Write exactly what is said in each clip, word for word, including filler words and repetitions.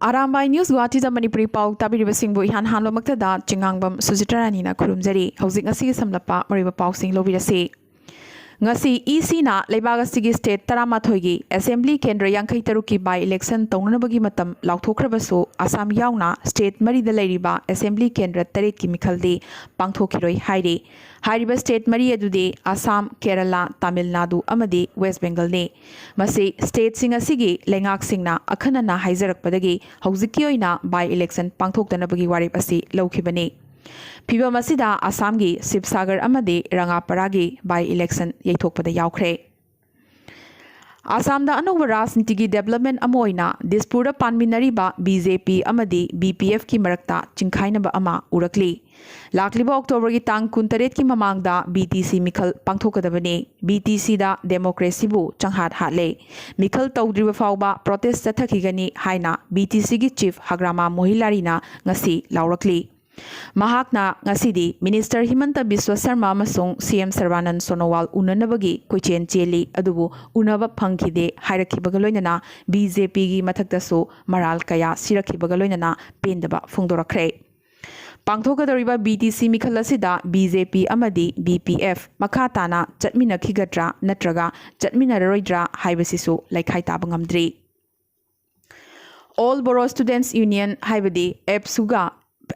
Arambai news ꯒꯨꯋꯥꯍꯥꯇꯤꯗ Manipuri ꯄꯥꯎ ꯇꯥꯕꯤꯔꯤꯕꯁꯤꯡꯕꯨ ꯏꯍꯥꯟ ꯍꯥꯟꯕꯃꯛꯇꯗ ꯆꯤꯉꯥꯡꯕꯝ ꯁꯨꯖꯤꯇꯥ ꯔꯥꯅꯤꯅ ꯈꯨꯔꯨꯝꯖꯔꯤ꯫ ꯍꯧꯖꯤꯛ ꯉꯁꯤꯒꯤ ꯁꯝꯂꯞꯄ ꯃꯔꯨꯑꯣꯏꯕ ꯄꯥꯎꯁꯤꯡ ꯂꯧꯕꯤꯔꯁꯤ꯫ ꯉꯁꯤ ꯏꯁꯤꯅ ꯂꯩꯕꯥꯛ ꯑꯁꯤꯒꯤ ꯁ꯭ꯇꯦꯠ ꯇꯔꯥꯃꯥꯊꯣꯏꯒꯤ ꯑꯦꯁꯦꯝꯕ꯭ꯂꯤ ꯀꯦꯟꯗ꯭ꯔ ꯌꯥꯡꯈꯩ ꯇꯔꯨꯛꯀꯤ ꯕꯥꯏ ꯏꯂꯦꯛꯁꯟ ꯇꯧꯅꯅꯕꯒꯤ ꯃꯇꯝ ꯂꯥꯎꯊꯣꯛꯈ꯭ꯔꯕꯁꯨ, ꯑꯁꯥꯝ ꯌꯥꯎꯅ ꯁ꯭ꯇꯦꯠ ꯃꯔꯤꯗ ꯂꯩꯔꯤꯕ ꯑꯦꯁꯦꯝꯕ꯭ꯂꯤ ꯀꯦꯟꯗ꯭ꯔ ꯇꯔꯦꯠꯀꯤ ꯃꯤꯈꯜꯗꯤ ꯄꯥꯡꯊꯣꯛꯈꯤꯔꯣꯏ ꯍꯥꯏꯔꯤ꯫ ꯍꯥꯏꯔꯤꯕ ꯁ꯭ꯇꯦꯠ ꯃꯔꯤ ꯑꯗꯨꯗꯤ ꯑꯁꯥꯝ, ꯀꯦꯔꯂꯥ, ꯇꯥꯃꯤꯜ ꯅꯥꯗꯨ ꯑꯃꯗꯤ ꯋꯦꯁ ꯕꯦꯡꯒꯜꯅꯤ꯫ ꯃꯁꯤ ꯁ꯭ꯇꯦꯠꯁꯤꯡ ꯑꯁꯤꯒꯤ ꯂꯩꯉꯥꯛꯁꯤꯡꯅ ꯑꯈꯟꯅꯅ ꯍꯥꯏꯖꯔꯛꯄꯗꯒꯤ ꯍꯧꯖꯤꯛꯀꯤ ꯑꯣꯏꯅ ꯕꯥꯏ ꯏꯂꯦꯛꯁꯟ ꯄꯥꯡꯊꯣꯛꯇꯅꯕꯒꯤ ꯋꯥꯔꯦꯞ ꯑꯁꯤ ꯂꯧꯈꯤꯕꯅꯤ꯫ ꯐꯤꯕꯝ ꯑꯁꯤꯗ ꯑꯁꯥꯝꯒꯤ ꯁꯤꯕꯁꯥꯒꯔ ꯑꯃꯗꯤ ꯔꯪꯉꯥꯄꯥꯔꯥꯒꯤ ꯕꯥꯏ ꯏꯂꯦꯛꯁꯟ ꯌꯩꯊꯣꯛꯄꯗ ꯌꯥꯎꯈ꯭ꯔꯦ꯫ ꯑꯁꯥꯝꯗ ꯑꯅꯧꯕ ꯔꯥꯖꯅꯤꯇꯤꯒꯤ ꯗꯦꯕꯂꯞꯃꯦꯟ ꯑꯃ ꯑꯣꯏꯅ ꯗꯤꯁꯄꯨꯔꯗ ꯄꯥꯟꯃꯤꯟꯅꯔꯤꯕ ꯕꯤ ꯖꯦ ꯄꯤ ꯑꯃꯗꯤ ꯕꯤ ꯄꯤ ꯑꯦꯐꯀꯤ ꯃꯔꯛꯇ ꯆꯤꯡꯈꯥꯏꯅꯕ ꯑꯃ ꯎꯔꯛꯂꯤ꯫ ꯂꯥꯛꯂꯤꯕ ꯑꯣꯛꯇꯣꯕꯔꯒꯤ ꯇꯥꯡ ꯀꯨꯟꯇꯔꯦꯠꯀꯤ ꯃꯃꯥꯡꯗ ꯕꯤ ꯇꯤ ꯁꯤ ꯃꯤꯈꯜ ꯄꯥꯡꯊꯣꯛꯀꯗꯕꯅꯤ꯫ ꯕꯤ ꯇꯤ ꯁꯤꯗ ꯗꯦꯃꯣꯀ꯭ꯔꯦꯁꯤꯕꯨ ꯆꯪꯍꯥꯠ ꯍꯥꯠꯂꯦ꯫ ꯃꯤꯈꯜ ꯇꯧꯗ꯭ꯔꯤꯕ ꯐꯥꯎꯕ ꯄ꯭ꯔꯣꯇꯦꯁ ꯆꯠꯊꯈꯤꯒꯅꯤ ꯍꯥꯏꯅ ꯕꯤ ꯇꯤ ꯁꯤꯒꯤ ꯆꯤꯐ ꯍꯒ꯭ꯔꯥꯃꯥ ꯃꯣꯍꯤꯂꯥꯔꯤꯅ ꯉꯁꯤ ꯂꯥꯎꯔꯛꯂꯤ꯫ ꯃꯍꯥꯛꯅ ꯉꯁꯤꯗꯤ ꯃꯤꯅꯤꯁꯇꯔ ꯍꯤꯃꯟꯇ ꯕꯤꯁ꯭ꯋ ꯁꯔꯃ ꯑꯃꯁꯨꯡ ꯁꯤ ꯑꯦꯝ ꯁꯔꯕꯥꯅꯟ ꯁꯣꯅꯣꯋꯥꯜ ꯎꯅꯅꯕꯒꯤ ꯀꯣꯏꯆꯦꯟ ꯆꯦꯜꯂꯤ, ꯑꯗꯨꯕꯨ ꯎꯅꯕ ꯐꯪꯈꯤꯗꯦ ꯍꯥꯏꯔꯛꯈꯤꯕꯒ ꯂꯣꯏꯅꯅ ꯕꯤ ꯖꯦ ꯄꯤꯒꯤ ꯃꯊꯛꯇꯁꯨ ꯃꯔꯥꯜ ꯀꯌꯥ ꯁꯤꯔꯛꯈꯤꯕꯒ ꯂꯣꯏꯅꯅ ꯄꯦꯟꯗꯕ ꯐꯣꯡꯗꯣꯔꯛꯈ꯭ꯔꯦ꯫ ꯄꯥꯡꯊꯣꯛꯀꯗꯧꯔꯤꯕ ꯕꯤ ꯇꯤ ꯁꯤ ꯃꯤꯈꯜ ꯑꯁꯤꯗ ꯕꯤ ꯖꯦ ꯄꯤ ꯑꯃꯗꯤ ꯕꯤ ꯄꯤ ꯑꯦꯐ ꯃꯈꯥ ꯇꯥꯅ ꯆꯠꯃꯤꯟꯅꯈꯤꯒꯗ꯭ꯔꯥ ꯅꯠꯇ꯭ꯔꯒ ꯆꯠꯃꯤꯟꯅꯔꯔꯣꯏꯗ꯭ꯔꯥ ꯍꯥꯏꯕꯁꯤꯁꯨ ꯂꯩꯈꯥꯏ ꯇꯥꯕ ꯉꯝꯗ꯭ꯔꯤ꯫ ꯑꯣꯜ ꯕꯣꯔꯣ ꯁ꯭ꯇꯨꯗꯦꯟꯠꯁ ꯌꯨꯅꯤꯌꯟ ꯍꯥꯏꯕꯗꯤ ꯑꯦꯞꯁꯨꯒ,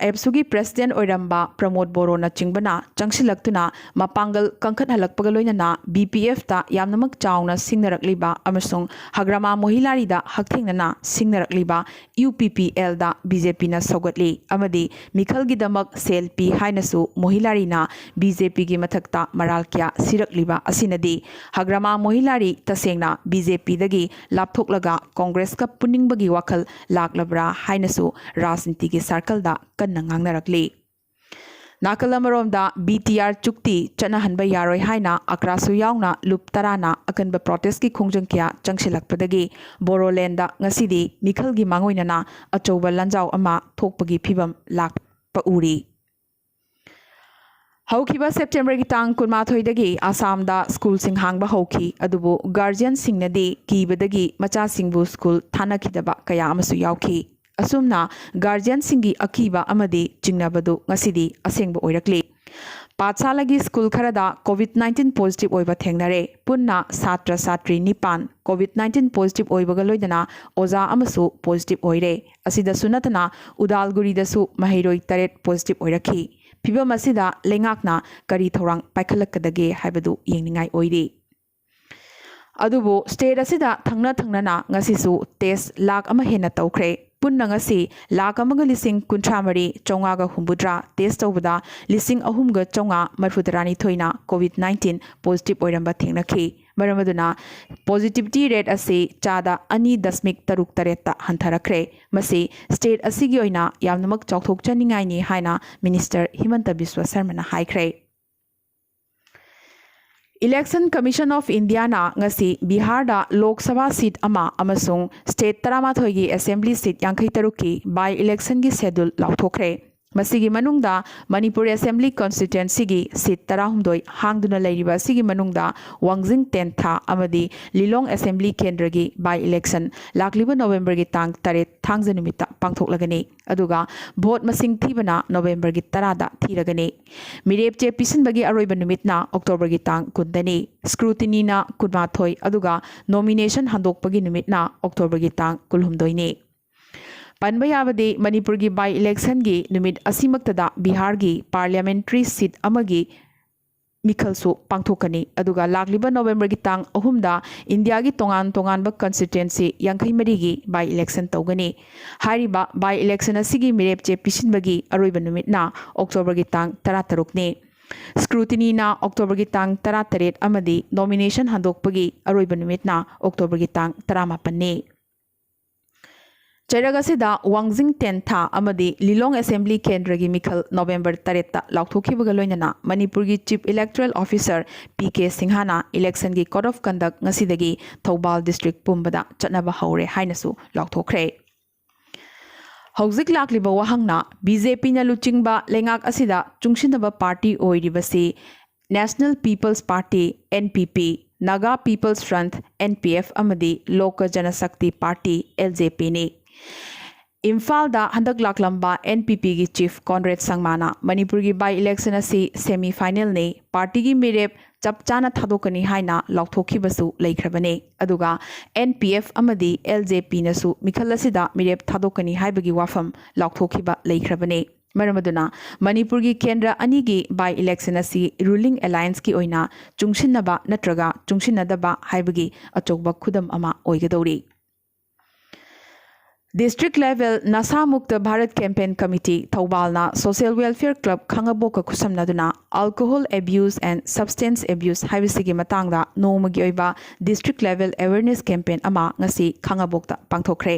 ꯑꯦꯞꯁꯨꯒꯤ ꯄ꯭ꯔꯦꯁꯤꯗꯦꯟꯠ ꯑꯣꯏꯔꯝꯕ ꯄ꯭ꯔꯃꯣꯗ ꯕꯣꯔꯣꯅ ꯆꯤꯡꯕꯅ ꯆꯪꯁꯤꯜꯂꯛꯇꯨꯅ ꯃꯄꯥꯡꯒꯜ ꯀꯟꯈꯠꯍꯜꯂꯛꯄꯒ ꯂꯣꯏꯅꯅ ꯕꯤ ꯄꯤ ꯑꯦꯐꯇ ꯌꯥꯝꯅꯃꯛ ꯆꯥꯎꯅ ꯁꯤꯡꯅꯔꯛꯂꯤꯕ ꯑꯃꯁꯨꯡ ꯍꯒ꯭ꯔꯥꯃꯥ ꯃꯣꯍꯤꯂꯥꯔꯤꯗ ꯍꯛꯊꯦꯡꯅꯅ ꯁꯤꯡꯅꯔꯛꯂꯤꯕ ꯌꯨ ꯄꯤ ꯄꯤ ꯑꯦꯜꯗ ꯕꯤ ꯖꯦ ꯄꯤꯅ ꯁꯧꯒꯠꯂꯤ ꯑꯃꯗꯤ ꯃꯤꯈꯜꯒꯤꯗꯃꯛ ꯁꯦꯜ ꯄꯤ ꯍꯥꯏꯅꯁꯨ ꯃꯣꯍꯤꯂꯥꯔꯤꯅ ꯕꯤ ꯖꯦ ꯄꯤꯒꯤ ꯃꯊꯛꯇ ꯃꯔꯥꯜ ꯀꯌꯥ ꯁꯤꯔꯛꯂꯤꯕ ꯑꯁꯤꯅꯗꯤ ꯍꯒ꯭ꯔꯥꯃꯥ ꯃꯣꯍꯤꯂꯥꯔꯤ ꯇꯁꯦꯡꯅ ꯕꯤ ꯖꯦ ꯄꯤꯗꯒꯤ ꯂꯥꯞꯊꯣꯛꯂꯒ ꯀꯣꯡꯒ꯭ꯔꯦꯁꯀ ꯄꯨꯅꯤꯡꯕꯒꯤ ꯋꯥꯈꯜ ꯂꯥꯛꯂꯕ꯭ꯔꯥ ꯍꯥꯏꯅꯁꯨ ꯔꯥꯖꯅꯤꯇꯤꯒꯤ ꯁꯥꯔꯀꯜꯗ ꯀꯟꯅ ꯉꯥꯡꯅꯔꯛꯂꯤ꯫ ꯅꯥꯀꯜ ꯑꯃꯔꯣꯝꯗ ꯕꯤ ꯇꯤ ꯑꯥꯔ ꯆꯨꯛꯇꯤ ꯆꯠꯅꯍꯟꯕ ꯌꯥꯔꯣꯏ ꯍꯥꯏꯅ ꯑꯀ꯭ꯔꯥꯁꯨ ꯌꯥꯎꯅ ꯂꯨꯞ ꯇꯔꯥꯅ ꯑꯀꯟꯕ ꯄ꯭ꯔꯣꯇꯦꯁꯀꯤ ꯈꯣꯡꯖꯪ ꯀꯌꯥ ꯆꯪꯁꯤꯜꯂꯛꯄꯗꯒꯤ ꯕꯣꯔꯣꯂꯦꯟꯗ ꯉꯁꯤꯗꯤ ꯃꯤꯈꯜꯒꯤ ꯃꯥꯡꯑꯣꯏꯅꯅ ꯑꯆꯧꯕ ꯂꯥꯟꯖꯥꯎ ꯑꯃ ꯊꯣꯛꯄꯒꯤ ꯐꯤꯕꯝ ꯂꯥꯛꯄ ꯎꯔꯤ꯫ ꯍꯧꯈꯤꯕ ꯁꯦꯞꯇꯦꯝꯕꯔꯒꯤ ꯇꯥꯡ ꯀꯨꯟꯃꯥꯊꯣꯏꯗꯒꯤ ꯑꯁꯥꯝꯗ ꯁ꯭ꯀꯨꯜꯁꯤꯡ ꯍꯥꯡꯕ ꯍꯧꯈꯤ, ꯑꯗꯨꯕꯨ ꯒꯥꯔꯖꯤꯌꯟꯁꯤꯡꯅꯗꯤ ꯀꯤꯕꯗꯒꯤ ꯃꯆꯥꯁꯤꯡꯕꯨ ꯁ꯭ꯀꯨꯜ ꯊꯥꯅꯈꯤꯗꯕ ꯀꯌꯥ ꯑꯃꯁꯨ ꯌꯥꯎꯈꯤ꯫ ꯑꯁꯨꯝꯅ ꯒꯥꯔꯖꯤꯌꯟꯁꯤꯡꯒꯤ ꯑꯀꯤꯕ ꯑꯃꯗꯤ ꯆꯤꯡꯅꯕꯗꯨ ꯉꯁꯤꯗꯤ ꯑꯁꯦꯡꯕ ꯑꯣꯏꯔꯛꯂꯤ꯫ ꯄꯥꯊꯁꯥꯂꯥꯒꯤ ꯁ꯭ꯀꯨꯜ ꯈꯔꯗ ꯀꯣꯚꯤꯗ ꯅꯥꯏꯟꯇꯤꯟ ꯄꯣꯖꯤꯇꯤꯚ ꯑꯣꯏꯕ ꯊꯦꯡꯅꯔꯦ꯫ ꯄꯨꯟꯅ ꯁꯥꯇ꯭ꯔ ꯁꯥꯇ꯭ꯔꯤ ꯅꯤꯄꯥꯟ ꯀꯣꯚꯤꯗ ꯅꯥꯏꯟꯇꯤꯟ ꯄꯣꯖꯤꯇꯤꯚ ꯑꯣꯏꯕꯒ ꯂꯣꯏꯅꯅ ꯑꯣꯖꯥ ꯑꯃꯁꯨ ꯄꯣꯖꯤꯇꯤꯚ ꯑꯣꯏꯔꯦ꯫ ꯑꯁꯤꯗꯁꯨ ꯅꯠꯇꯅ ꯎꯗꯥꯜꯒꯨꯔꯤꯗꯁꯨ ꯃꯍꯩꯔꯣꯏ ꯇꯔꯦꯠ ꯄꯣꯖꯤꯇꯤꯚ ꯑꯣꯏꯔꯛꯈꯤ꯫ ꯐꯤꯚꯝ ꯑꯁꯤꯗ ꯂꯩꯉꯥꯛꯅ ꯀꯔꯤ ꯊꯧꯔꯥꯡ ꯄꯥꯏꯈꯠꯂꯛꯀꯗꯒꯦ ꯍꯥꯏꯕꯗꯨ ꯌꯦꯡꯅꯤꯡꯉꯥꯏ ꯑꯣꯏꯔꯤ꯫ ꯑꯗꯨꯕꯨ ꯁ꯭ꯇꯦꯠ ꯑꯁꯤꯗ ꯊꯪꯅ ꯊꯪꯅꯅ ꯉꯁꯤꯁꯨ ꯇꯦꯁ ꯂꯥꯈ ꯑꯃ ꯍꯦꯟꯅ ꯇꯧꯈ꯭ꯔꯦ꯫ ꯄꯨꯟꯅ ꯉꯁꯤ ꯂꯥꯈ ꯑꯃꯒ ꯂꯤꯁꯤꯡ ꯀꯨꯟꯊ꯭ꯔꯥ ꯃꯔꯤ ꯆꯥꯝꯃꯉꯥꯒ ꯍꯨꯝꯐꯨꯇꯔꯥ ꯇꯦꯁ ꯇꯧꯕꯗ ꯂꯤꯁꯤꯡ ꯑꯍꯨꯝꯒ ꯆꯥꯝꯃꯉꯥ ꯃꯔꯤꯐꯨꯇꯔꯥꯅꯤꯊꯣꯏꯅ ꯀꯣꯚꯤꯗ ꯅꯥꯏꯟꯇꯤꯟ ꯄꯣꯖꯤꯇꯤꯚ ꯑꯣꯏꯔꯝꯕ ꯊꯦꯡꯅꯈꯤ꯫ ꯃꯔꯝ ꯑꯗꯨꯅ ꯄꯣꯖꯤꯇꯤꯚꯤꯇꯤ ꯔꯦꯠ ꯑꯁꯤ ꯆꯥꯗ ꯑꯅꯤ ꯗꯁꯃꯤꯛ ꯇꯔꯨꯛ ꯇꯔꯦꯠꯇ ꯍꯟꯊꯔꯛꯈ꯭ꯔꯦ꯫ ꯃꯁꯤ ꯁ꯭ꯇꯦꯠ ꯑꯁꯤꯒꯤ ꯑꯣꯏꯅ ꯌꯥꯝꯅꯃꯛ ꯆꯥꯎꯊꯣꯛꯆꯅꯤꯡꯉꯥꯏꯅꯤ ꯍꯥꯏꯅ ꯃꯤꯅꯤꯁꯇꯔ ꯍꯤꯃꯟꯇ ꯕꯤꯁ꯭ꯋ ꯁꯔꯃꯅ ꯍꯥꯏꯈ꯭ꯔꯦ꯫ Election Commission of Indiaꯅ ꯉꯁꯤ ꯕꯤꯍꯥꯔꯗ ꯂꯣꯛ ꯁꯚꯥ ꯁꯤꯠ ꯑꯃ ꯑꯃꯁꯨꯡ ꯁ꯭ꯇꯦꯠ ꯇꯔꯥꯃꯥꯊꯣꯏꯒꯤ ꯑꯦꯁꯦꯝꯕ꯭ꯂꯤ ꯁꯤꯠ ꯌꯥꯡꯈꯩ ꯇꯔꯨꯛꯀꯤ ꯕꯥꯏ ꯏꯂꯦꯛꯁꯟꯒꯤ ꯁꯦꯗ꯭ꯌꯨꯜ ꯂꯥꯎꯊꯣꯛꯈ꯭ꯔꯦ꯫ ꯃꯁꯤꯒꯤ ꯃꯅꯨꯡꯗ ꯃꯅꯤꯄꯨꯔ ꯑꯦꯁꯦꯝꯕ꯭ꯂꯤ ꯀꯟꯁꯇꯤꯇ꯭ꯋꯦꯟꯁꯤꯒꯤ ꯁꯤꯠ ꯇꯔꯥꯍꯨꯝꯗꯣꯏ ꯍꯥꯡꯗꯨꯅ ꯂꯩꯔꯤꯕ ꯑꯁꯤꯒꯤ ꯃꯅꯨꯡꯗ ꯋꯥꯡꯖꯤꯡ ꯇꯦꯟꯊꯥ ꯑꯃꯗꯤ ꯂꯤꯂꯣꯡ ꯑꯦꯁꯦꯝꯕ꯭ꯂꯤ ꯀꯦꯟꯗ꯭ꯔꯒꯤ ꯕꯥꯏ ꯏꯂꯦꯛꯁꯟ ꯂꯥꯛꯂꯤꯕ ꯅꯣꯕꯦꯝꯕꯔꯒꯤ ꯇꯥꯡ ꯇꯔꯦꯠ ꯊꯥꯡꯖ ꯅꯨꯃꯤꯠꯇ ꯄꯥꯡꯊꯣꯛꯂꯒꯅꯤ꯫ ꯑꯗꯨꯒ ꯚꯣꯠ ꯃꯁꯤꯡ ꯊꯤꯕꯅ ꯅꯣꯕꯦꯝꯕꯔꯒꯤ ꯇꯔꯥꯗ ꯊꯤꯔꯒꯅꯤ꯫ ꯃꯤꯔꯦꯞ ꯆꯦ ꯄꯤꯁꯤꯟꯕꯒꯤ ꯑꯔꯣꯏꯕ ꯅꯨꯃꯤꯠꯅ ꯑꯣꯛꯇꯣꯕꯔꯒꯤ ꯇꯥꯡ ꯀꯨꯟꯗꯅꯤ꯫ ꯁ꯭ꯀ꯭ꯔꯨꯇꯤꯅꯤꯅ ꯀꯨꯟꯃꯥꯊꯣꯏ, ꯑꯗꯨꯒ ꯅꯣꯃꯤꯅꯦꯁꯟ ꯍꯟꯗꯣꯛꯄꯒꯤ ꯅꯨꯃꯤꯠꯅ ꯑꯣꯛꯇꯣꯕꯔꯒꯤ ꯇꯥꯡ ꯀꯨꯟꯍꯨꯝꯗꯣꯏꯅꯤ꯫ ꯄꯟꯕ ꯌꯥꯕꯗꯤ, ꯃꯅꯤꯄꯨꯔꯒꯤ ꯕꯥꯏ ꯏꯂꯦꯛꯁꯟꯒꯤ ꯅꯨꯃꯤꯠ ꯑꯁꯤꯃꯛꯇꯗ ꯕꯤꯍꯥꯔꯒꯤ ꯄꯥꯔꯂꯤꯌꯥꯃꯦꯟꯇ꯭ꯔꯤ ꯁꯤꯠ ꯑꯃꯒꯤ ꯃꯤꯈꯜꯁꯨ ꯄꯥꯡꯊꯣꯛꯀꯅꯤ꯫ ꯑꯗꯨꯒ ꯂꯥꯛꯂꯤꯕ ꯅꯣꯕꯦꯝꯕꯔꯒꯤ ꯇꯥꯡ ꯑꯍꯨꯝꯗ ꯏꯟꯗꯤꯌꯥꯒꯤ ꯇꯣꯉꯥꯟ ꯇꯣꯉꯥꯟꯕ ꯀꯟꯁꯇꯤꯇ꯭ꯋꯦꯟꯁꯤ ꯌꯥꯡꯈꯩ ꯃꯔꯤꯒꯤ ꯕꯥꯏ ꯏꯂꯦꯛꯁꯟ ꯇꯧꯒꯅꯤ꯫ ꯍꯥꯏꯔꯤꯕ ꯕꯥꯏ ꯏꯂꯦꯛꯁꯟ ꯑꯁꯤꯒꯤ ꯃꯤꯔꯦꯞ ꯆꯦ ꯄꯤꯁꯤꯟꯕꯒꯤ ꯑꯔꯣꯏꯕ ꯅꯨꯃꯤꯠꯅ ꯑꯣꯛꯇꯣꯕꯔꯒꯤ ꯇꯥꯡ ꯇꯔꯥꯇꯔꯨꯛꯅꯤ꯫ ꯁ꯭ꯀ꯭ꯔꯨꯇꯤꯅꯤꯅ ꯑꯣꯛꯇꯣꯕꯔꯒꯤ ꯇꯥꯡ ꯇꯔꯥꯇꯔꯦꯠ ꯑꯃꯗꯤ ꯅꯣꯃꯤꯅꯦꯁꯟ ꯍꯟꯗꯣꯛꯄꯒꯤ ꯑꯔꯣꯏꯕ ꯅꯨꯃꯤꯠꯅ ꯑꯣꯛꯇꯣꯕꯔꯒꯤ ꯇꯥꯡ ꯇꯔꯥꯃꯥꯄꯟꯅꯤ꯫ ꯆꯩꯔꯛ ꯑꯁꯤꯗ ꯋꯥꯡꯖꯤꯡ ꯇꯦꯟꯊꯥ ꯑꯃꯗꯤ ꯂꯤꯂꯣꯡ ꯑꯦꯁꯦꯝꯕ꯭ꯂꯤ ꯀꯦꯟꯗ꯭ꯔꯒꯤ ꯃꯤꯈꯜ ꯅꯣꯕꯦꯝꯕꯔ ꯇꯔꯦꯠꯇ ꯂꯥꯎꯊꯣꯛꯈꯤꯕꯒ ꯂꯣꯏꯅꯅ ꯃꯅꯤꯄꯨꯔꯒꯤ chief electoral officer P K ꯁꯤꯡꯍꯅ ꯏꯂꯦꯛꯁꯟꯒꯤ ꯀꯣꯗ ꯑꯣꯐ ꯀꯟꯗꯛ ꯉꯁꯤꯗꯒꯤ ꯊꯧꯕꯥꯜ ꯗꯤꯁꯇ꯭ꯔꯤꯛ ꯄꯨꯝꯕꯗ ꯆꯠꯅꯕ ꯍꯧꯔꯦ ꯍꯥꯏꯅꯁꯨ ꯂꯥꯎꯊꯣꯛꯈ꯭ꯔꯦ꯫ ꯍꯧꯖꯤꯛ ꯂꯥꯛꯂꯤꯕ ꯋꯥꯍꯪꯅ, ꯕꯤ ꯖꯦ ꯄꯤꯅ ꯂꯨꯆꯤꯡꯕ ꯂꯩꯉꯥꯛ ꯑꯁꯤꯗ ꯆꯨꯡꯁꯤꯟꯅꯕ party ꯑꯣꯏꯔꯤꯕꯁꯤ National People's Party, N P P, Naga People's Front, N P F, ꯑꯃꯗꯤ ꯂꯣꯀ ꯖꯅꯁꯛꯇꯤ ꯄꯥꯔꯇꯤ, L J Pꯅꯤ꯫ ꯏꯝꯐꯥꯜꯗ ꯍꯟꯗꯛ ꯂꯥꯛꯂꯝꯕ ꯑꯦꯟ ꯄꯤ ꯄꯤꯒꯤ ꯆꯤꯐ ꯀꯣꯟꯔꯦꯗ ꯁꯪꯃꯥꯅ ꯃꯅꯤꯄꯨꯔꯒꯤ ꯕꯥꯏ ꯏꯂꯦꯛꯁꯟ ꯑꯁꯤ ꯁꯦꯃꯤ ꯐꯥꯏꯅꯦꯜꯅꯤ, ꯄꯥꯔꯇꯤꯒꯤ ꯃꯤꯔꯦꯞ ꯆꯞ ꯆꯥꯅ ꯊꯥꯗꯣꯛꯀꯅꯤ ꯍꯥꯏꯅ ꯂꯥꯎꯊꯣꯛꯈꯤꯕꯁꯨ ꯂꯩꯈ꯭ꯔꯕꯅꯤ꯫ ꯑꯗꯨꯒ ꯑꯦꯟ ꯄꯤ ꯑꯦꯐ ꯑꯃꯗꯤ ꯑꯦꯜ ꯖꯦ ꯄꯤꯅꯁꯨ ꯃꯤꯈꯜ ꯑꯁꯤꯗ ꯃꯤꯔꯦꯞ ꯊꯥꯗꯣꯛꯀꯅꯤ ꯍꯥꯏꯕꯒꯤ ꯋꯥꯐꯝ ꯂꯥꯎꯊꯣꯛꯈꯤꯕ ꯂꯩꯈ꯭ꯔꯕꯅꯤ꯫ ꯃꯔꯝ ꯑꯗꯨꯅ ꯃꯅꯤꯄꯨꯔꯒꯤ ꯀꯦꯟꯗ꯭ꯔ ꯑꯅꯤꯒꯤ ꯕꯥꯏ ꯏꯂꯦꯛꯁꯟ ꯑꯁꯤ ꯔꯨꯂꯤꯡ ꯑꯦꯂꯥꯌꯟꯁꯀꯤ ꯑꯣꯏꯅ ꯆꯨꯡꯁꯤꯟꯅꯕ ꯅꯠꯇ꯭ꯔꯒ ꯆꯨꯡꯁꯤꯟꯅꯗꯕ ꯍꯥꯏꯕꯒꯤ ꯑꯆꯧꯕ ꯈꯨꯗꯝ ꯑꯃ ꯑꯣꯏꯒꯗꯧꯔꯤ꯫ District level Nasha Mukt Bharat campaign committee ꯊꯧꯕꯥꯜꯅ ꯁꯣꯁꯤꯌꯦꯜ ꯋꯦꯜꯐꯤꯌꯔ ꯀ꯭ꯂꯕ ꯈꯥꯡꯉꯕꯣꯛꯀ ꯈꯨꯠꯁꯝꯅꯗꯨꯅ alcohol abuse and substance abuse ꯍꯥꯏꯕꯁꯤꯒꯤ ꯃꯇꯥꯡꯗ ꯅꯣꯡꯃꯒꯤ ꯑꯣꯏꯕ ꯗꯤꯁꯇ꯭ꯔꯤꯛ ꯂꯦꯚꯦꯜ ꯑꯦꯋꯦꯔꯅꯦꯁ ꯀꯦꯝꯄꯦꯟ ꯑꯃ ꯉꯁꯤ ꯈꯥꯡꯉꯕꯣꯛꯇ ꯄꯥꯡꯊꯣꯛꯈ꯭ꯔꯦ꯫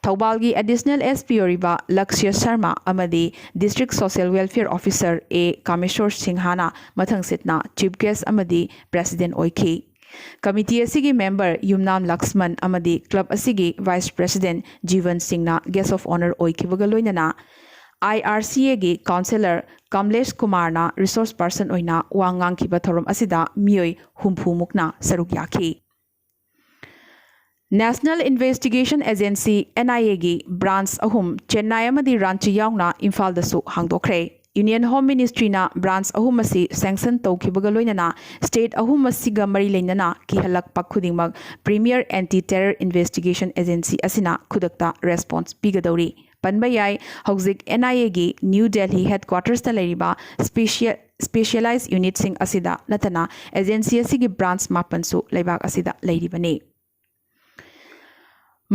ꯊꯧꯕꯥꯜꯒꯤ ꯑꯦꯗꯤꯁꯅꯦꯜ ꯑꯦꯁ ꯄꯤ ꯑꯣꯏꯔꯤꯕ ꯂꯛꯁ꯭ꯌ ꯁꯔꯃ ꯑꯃꯗꯤ ꯗꯤꯁꯇ꯭ꯔꯤꯛ ꯁꯣꯁꯤꯌꯦꯜ ꯋꯦꯜꯐꯤꯌꯔ ꯑꯣꯐꯤꯁꯔ ꯑꯦ ꯀꯥꯃꯦꯁꯣꯔ ꯁꯤꯡꯍꯅ ꯃꯊꯪꯁꯤꯠꯅ ꯆꯤꯐ ꯒꯦꯁ ꯑꯃꯗꯤ ꯄ꯭ꯔꯦꯁꯤꯗꯦꯟ ꯑꯣꯏꯈꯤ꯫ ꯀꯃꯤꯇꯤ ꯑꯁꯤꯒꯤ ꯃꯦꯝꯕꯔ ꯌꯨꯝꯅꯥꯝ ꯂꯛꯁꯃꯟ ꯑꯃꯗꯤ ꯀ꯭ꯂꯕ ꯑꯁꯤꯒꯤ ꯚꯥꯏꯁ ꯄ꯭ꯔꯦꯁꯤꯗꯦꯟ ꯖꯤꯕꯟ ꯁꯤꯡꯅ ꯒꯦꯁ ꯑꯣꯐ ꯑꯣꯅꯔ ꯑꯣꯏꯈꯤꯕꯒ ꯂꯣꯏꯅꯅ ꯑꯥꯏ ꯑꯥꯔ ꯁꯤ ꯑꯦꯒꯤ ꯀꯥꯎꯟꯁꯤꯂꯔ ꯀꯝꯂꯦꯁ ꯀꯨꯃꯥꯔꯅ ꯔꯤꯁꯣꯔꯁ ꯄꯔꯁꯟ ꯑꯣꯏꯅ ꯋꯥ ꯉꯥꯡꯈꯤꯕ ꯊꯧꯔꯝ ꯑꯁꯤꯗ ꯃꯤꯑꯣꯏ ꯍꯨꯝꯐꯨ ꯃꯨꯛꯅ ꯁꯔꯨꯛ ꯌꯥꯈꯤ꯫ ꯅꯦꯁꯅꯦꯜ ꯏꯟꯚꯦꯁꯇꯤꯒꯦꯁꯟ ꯑꯦꯖꯦꯟꯁꯤ, ꯑꯦꯟ ꯑꯥꯏ ꯑꯦꯒꯤ ꯕ꯭ꯔꯥꯟꯆ ꯑꯍꯨꯝ ꯆꯦꯟꯅꯥꯏ ꯑꯃꯗꯤ ꯔꯥꯟꯆꯤ ꯌꯥꯎꯅ ꯏꯝꯐꯥꯜꯗꯁꯨ ꯍꯥꯡꯗꯣꯛꯈ꯭ꯔꯦ꯫ ꯌꯨꯅꯤꯌꯟ ꯍꯣꯝ ꯃꯤꯅꯤꯁꯇ꯭ꯔꯤꯅ ꯕ꯭ꯔꯥꯟꯆ ꯑꯍꯨꯝ ꯑꯁꯤ ꯁꯦꯡꯁꯟ ꯇꯧꯈꯤꯕꯒ ꯂꯣꯏꯅꯅ ꯁ꯭ꯇꯦꯠ ꯑꯍꯨꯝ ꯑꯁꯤꯒ ꯃꯔꯤ ꯂꯩꯅꯅ ꯀꯤꯍꯜꯂꯛꯄ ꯈꯨꯗꯤꯡꯃꯛ premier anti terror investigation agency ꯑꯁꯤꯅ ꯈꯨꯗꯛꯇ ꯔꯦꯁꯄꯣꯟꯁ ꯄꯤꯒꯗꯧꯔꯤ꯫ ꯄꯟꯕ ꯌꯥꯏ, ꯍꯧꯖꯤꯛ ꯑꯦꯟ ꯑꯥꯏ ꯑꯦꯒꯤ ꯅ꯭ꯌꯨ ꯗꯦꯜꯍꯤ ꯍꯦꯗꯀ꯭ꯋꯥꯇꯔꯁꯇ ꯂꯩꯔꯤꯕ ꯁ꯭ꯄꯦꯁꯤꯌ-, ꯁ꯭ꯄꯦꯁꯤꯌꯦꯂꯥꯏꯖ ꯌꯨꯅꯤꯠꯁꯤꯡ ꯑꯁꯤꯗ ꯅꯠꯇꯅ ꯑꯦꯖꯦꯟꯁꯤ ꯑꯁꯤꯒꯤ ꯕ꯭ꯔꯥꯟꯆ ꯃꯥꯄꯟꯁꯨ ꯂꯩꯕꯥꯛ ꯑꯁꯤꯗ ꯂꯩꯔꯤꯕꯅꯤ꯫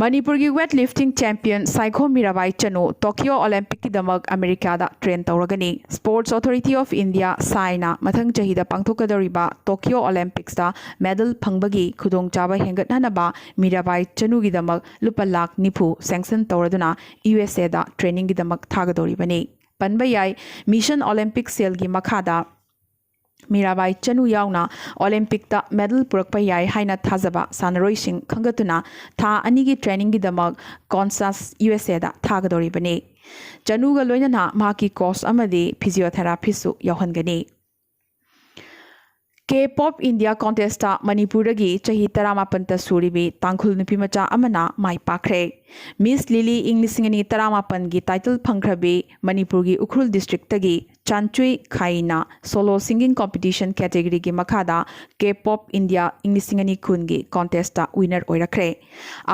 ꯃꯅꯤꯄꯨꯔꯒꯤ weight lifting champion Saikhom Mirabai Chanu Tokyo ꯑꯣꯂꯦꯝꯄꯤꯛꯀꯤꯗꯃꯛ ꯑꯃꯦꯔꯤꯀꯥꯗ ꯇ꯭ꯔꯦꯟ ꯇꯧꯔꯒꯅꯤ꯫ Sports Authority of India, ꯁꯥꯏꯅ ꯃꯊꯪ ꯆꯍꯤꯗ ꯄꯥꯡꯊꯣꯛꯀꯗꯧꯔꯤꯕ ꯇꯣꯀꯤꯌꯣ ꯑꯣꯂꯦꯝꯄꯤꯛꯁꯇ ꯃꯦꯗꯜ ꯐꯪꯕꯒꯤ ꯈꯨꯗꯣꯡꯆꯥꯕ ꯍꯦꯟꯒꯠꯍꯟꯅꯕ ꯃꯤꯔꯥꯕꯥꯏ ꯆꯅꯨꯒꯤꯗꯃꯛ ꯂꯨꯄꯥ ꯂꯥꯈ ꯅꯤꯐꯨ ꯁꯦꯡꯁꯟ ꯇꯧꯔꯗꯨꯅ ꯌꯨ ꯑꯦꯁ ꯑꯦꯗ ꯇ꯭ꯔꯦꯅꯤꯡꯒꯤꯗꯃꯛ ꯊꯥꯒꯗꯧꯔꯤꯕꯅꯤ꯫ ꯄꯟꯕ ꯌꯥꯏ, ꯃꯤꯁꯟ ꯑꯣꯂꯦꯝꯄꯤꯛ ꯁꯦꯜꯒꯤ ꯃꯈꯥꯗ ꯃꯤꯔꯥꯕꯥꯏ ꯆꯅꯨ ꯌꯥꯎꯅ ꯑꯣꯂꯦꯝꯄꯤꯛꯇ ꯃꯦꯗꯜ ꯄꯨꯔꯛꯄ ꯌꯥꯏ ꯍꯥꯏꯅ ꯊꯥꯖꯕ ꯁꯥꯟꯅꯔꯣꯏꯁꯤꯡ ꯈꯟꯒꯠꯇꯨꯅ ꯊꯥ ꯑꯅꯤꯒꯤ ꯇ꯭ꯔꯦꯅꯤꯡꯒꯤꯗꯃꯛ ꯀꯣꯟꯁꯥꯁ, ꯌꯨ ꯑꯦꯁ ꯑꯦꯗ ꯊꯥꯒꯗꯧꯔꯤꯕꯅꯤ꯫ ꯆꯅꯨꯒ ꯂꯣꯏꯅꯅ ꯃꯍꯥꯛꯀꯤ ꯀꯣꯆ ꯑꯃꯗꯤ ꯐꯤꯖꯤꯌꯣꯊꯦꯔꯥꯄꯤꯁꯁꯨ ꯌꯥꯎꯍꯟꯒꯅꯤ꯫ K-pop India contest ꯇ ꯃꯅꯤꯄꯨꯔꯗꯒꯤ ꯆꯍꯤ ꯇꯔꯥꯃꯥꯄꯟꯇ ꯁꯨꯔꯤꯕꯤ ꯇꯥꯡꯈꯨꯜ ꯅꯨꯄꯤꯃꯆꯥ ꯑꯃꯅ ꯃꯥꯏ ꯄꯥꯛꯈ꯭ꯔꯦ꯫ Miss Lily ꯏꯪ ꯂꯤꯁꯤꯡ ꯑꯅꯤ ꯇꯔꯥꯃꯥꯄꯟꯒꯤ title ꯐꯪꯈ꯭ꯔꯕꯤ ꯃꯅꯤꯄꯨꯔꯒꯤ ꯎꯈ꯭ꯔꯨꯜ district ꯇꯒꯤ ꯆꯥꯟꯆꯨꯏ ꯈꯥꯏꯅ solo singing competition category ꯒꯤ ꯃꯈꯥꯗ K-pop India ꯏꯪ ꯂꯤꯁꯤꯡ ꯑꯅꯤ ꯀꯨꯟꯒꯤ contest ꯇ winner ꯑꯣꯏꯔꯛꯈ꯭ꯔꯦ꯫